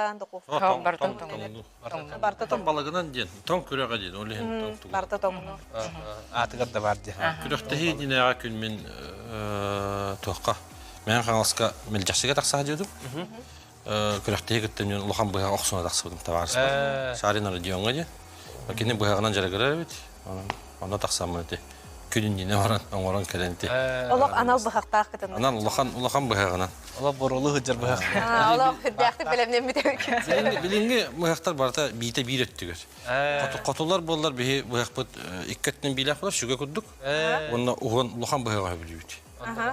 Барыта тоҥ. Барыта тоҥ. Балыгынан диэн, тоҥ күрэҕэ диэн, ол иһин тоҥ тугу. Барыта тоҥну. Аатыгар да бар диэн. Күрэхтэһии динээҕэ күн мин туохха Мэҥэ Хаҥаласка Мэлдьэхсигэ тахса сылдьыбытым. Күрэхтэһии кытта мен улахан быһа охсуна тахсыбытым табаарыспар. Шарин Родионҥа диэн. Кини быһаҕынан дьарыгырар эбит. Онно тахсаммын ити күн иннинэ баран оҥорон кэлэн ити. Олох анал быһахтаах кытынна. Анал улахан улахан быһаҕынан. Олох боруолу сылдьар быһах. Олох үрдээхтик бэлэмнэммит эбит. Билиҥҥи быһахтар барыта биитэ биир өттүгэр. Хотулар буоллар биһи быһахпыт икки өттүнэн биилээх буолар сүгэ курдук. Уонна уһун улахан быһаҕы сөбүлүүбүт.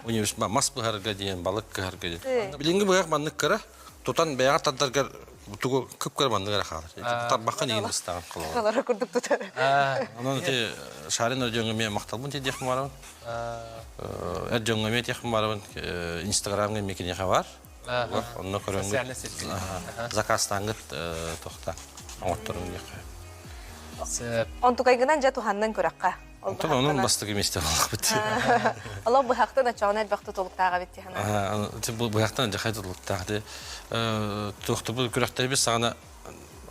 Университет мас быһарга диэн, балык кыһарга диэн. Билиҥҥи быһах маннык кыра, тутан бэйэҕэ тардаргар тугу кып-кыра маннык эрэ хаалар. Тарбахха иһин быстаҕын холобура. Холоро курдук тутар. Онон ити Шарин Родионҥа эмиэ махталбын тиэрдиэхпин баҕарабын. Эр дьоҥҥо эмиэ этиэхпин баҕарабын. Инстаграмҥа эмиэ киниэхэ бар. Онно көрөҥҥүт заказтааҥҥыт тохта оҥотторуҥ диэххэ. Онтукайгынан дьэ туһаннын күрэххэ. Онтон онон бастакы миэстэ буоллахпыт. Олох быһахтан оччоҕуна элбэх тутулуктаах эбит дии санаатым. Бу быһахтан дьахай тутулуктаах дии. Туохтубут күрэхтэһибит саҕана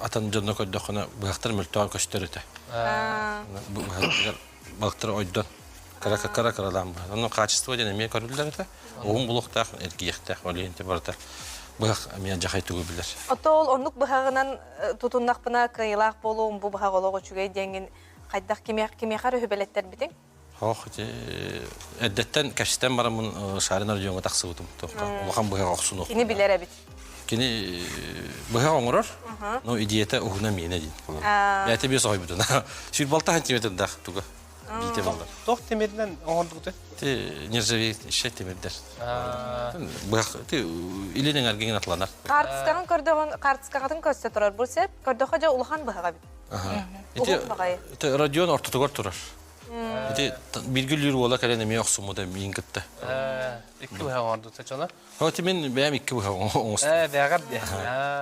атын дьонно көрдөххүнэ быһахтар мөлтөҕө көстөр этэ. Быһахтар балыктар ойдон кыра кыра кыралаан быһа. Онно качество диэн эмиэ көрүллэр этэ. Уһун булуохтаах, эргийиэхтээх, ол иһин барыта быһах эмиэ дьахай тугу билэр. Ото ол оннук быһаҕынан тутуннахпына кыайыылаах буолуом, бу быһах олох үчүгэй диэҥҥин хайдах кимиэхэ эрэ үһүбэлэттэрбитиҥ? Ох, ити эрдэттэн кэпсэтэн бараммын Шарин Родионҥа тахсыбытым. Улахан быһах охсунуох. Кини билэр эбит. Кини быһах оҥорор, но идеята уһуна миэнэ диин. Бэйэтэ биэс оһойбутун. Сүүрбалта сантиметрдаах туга биитэ буолар. Туох тимиринэн оҥордугутай? Ти нержавеющий тимирдер. Быһах ти илин эҥэргиҥин атланар. Хаартыскаҕын көрдөҕүн, хаартыскаҕытын көрсө турар бу сеп. Көрдөххө дьэ улахан быһаҕа эбит. Ити, ити Родион ортотугар турар. Ити бииргэ үллүүр уола кэлэн эмиэ охсуммута миин кытта. Икки быһа оҥордута чоно. Ити мин бэйэм икки быһа оҥостум. Ээ, бэҕэр диэ.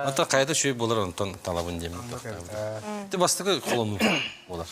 Онтон хайата үчүгэй буолар, онтон талабын диэммин. Ити бастакы холонуу буолар.